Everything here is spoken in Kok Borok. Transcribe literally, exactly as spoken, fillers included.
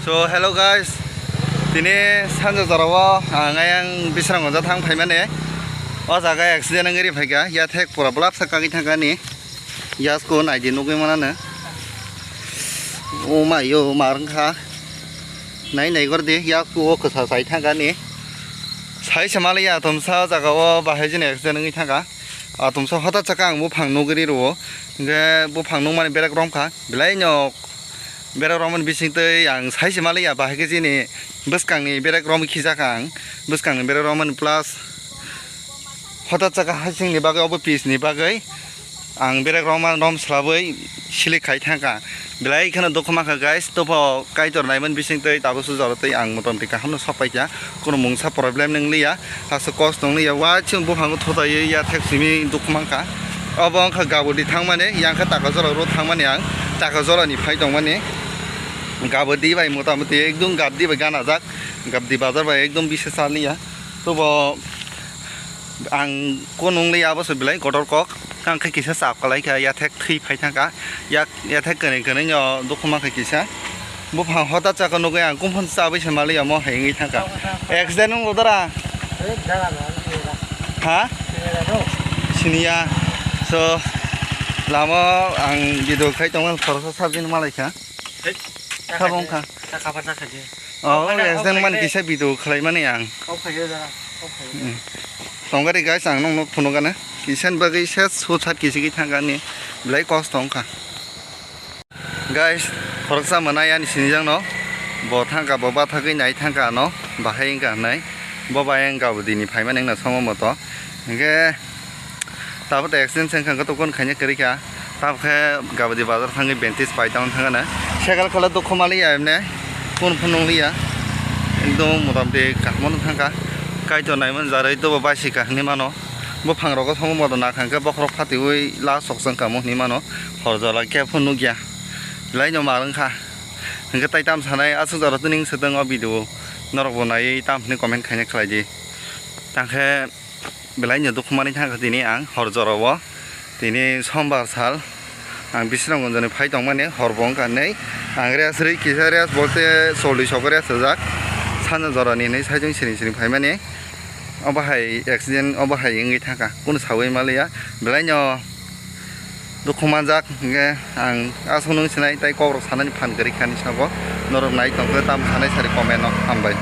So hello guys, tini sanja jorao ang ayang Bisramganj thang phaimani. O jaga accident wngwi ri phaikha, yathek pura blap sa kagwi thangkha ni. Yasko naidi nugwi manano. O mai o mar wngkha. Nai nai gor di, yasko o kwsa sai thangkha ni. Sai se maliya, tumsa o jaga o bahai jini accident wngwi thangkha. A tumsa hota chaka ang buphang nugwi ri rwo. Hingke buphang nukmani berek romkha. Belai no berek romani bising twi ang sai se maliya, bahai khe chini bwskangni berek romwi khijakha ang. Bwskangni berek romani plus hota chaka hasingni bagwi obo piece ni bagwi ang berek romani rom swlabwi silik khai thangkha. Belai kheno dukhu mankha guys, tobo Kaitor naimani bising twi tabuk sujaro twi ang motamti kaham no sok paikha. Kuno mungsa problem nwngliya, aswk kosto wngliya, wa chwng buphango thotaiwi yathek simi dukhu mankha. Obo wngkha Gabodi thangmani, yang khe Takajora road thangmani ang, Takajora ni phai tongmani. Gabodi bai motamoti ekdom Gabdi bai ganajak, Gabdi bazar bai ekdom bisi saliya. Tobo ang kuno wngliya, abo se belai kotor kok, ang khe kisa chap kalaikha, yathek thwi phai thangkha, yak yathek kwnwi kwnwi no dukhu mankha kisa. Buphang hota chaka nugwi ang kumphun chabwi se maliya, omo hai wngwi thangkha. Accident wngbo dara? Ha? Siniya. So, lama ang video khai tongmani khoroksa sabjini malaikha. Sabo wngkha. Oh, accident man kisa video khlaimani ang. Tongari guys, ang nokno phunukgana. Kisan bagwi se suicide kisigwi thangkha ni. Belai kosto wngkha. Guys, khoroksa mwnai ani sinijak no, bo thangkha, bo bathagwi nai thangkha ano, bahai wngkha hinwi, bo bai ang Gabodi ni phaimani wngna somo moto, hinkhe tabuk accident se wngkha, tokon khaina kwrwi kha, tabuk khe Gabodi bazar thangwi bentis pai tong thangana, cycle khala dukhu maliya emne, phone phone nungliya, ekdom motamti kaham no thangkha, Kaitor naimani jarwi tobo baisika hinwi mano, buphang rogo somo moto nakhang khe bokhorok phatiwi last sok se wngkha mo hinwi mano. Hor jora khe phone nukya. Belai no mar wngkha. Hinkhe tai tam sanai aswk jora tuning swtwng o video. Norok bo naiwi tam hinwi comment khaina khlai di. Tangkhe belai no dukhu manwi thangkha tini ang hor jora o. Tini sombar sal. Ang Bisramganj ni phai tongmani hor bo wngkha nai. Ang rest rwi kisa rest bolte chollish o rest rwjak. Sanja jora ni hinwi saichung siring siring phaimani. Obo hai accident, obo hai wngwi thangkha. Kunu sawi maliya. Belai no dukhu manjak, hingke ang aswk nung sinai tei kokrok sanani phan kwrwi kha ni sabo. Norok nai tongkhe tamo sanai sari comment o. Hambai.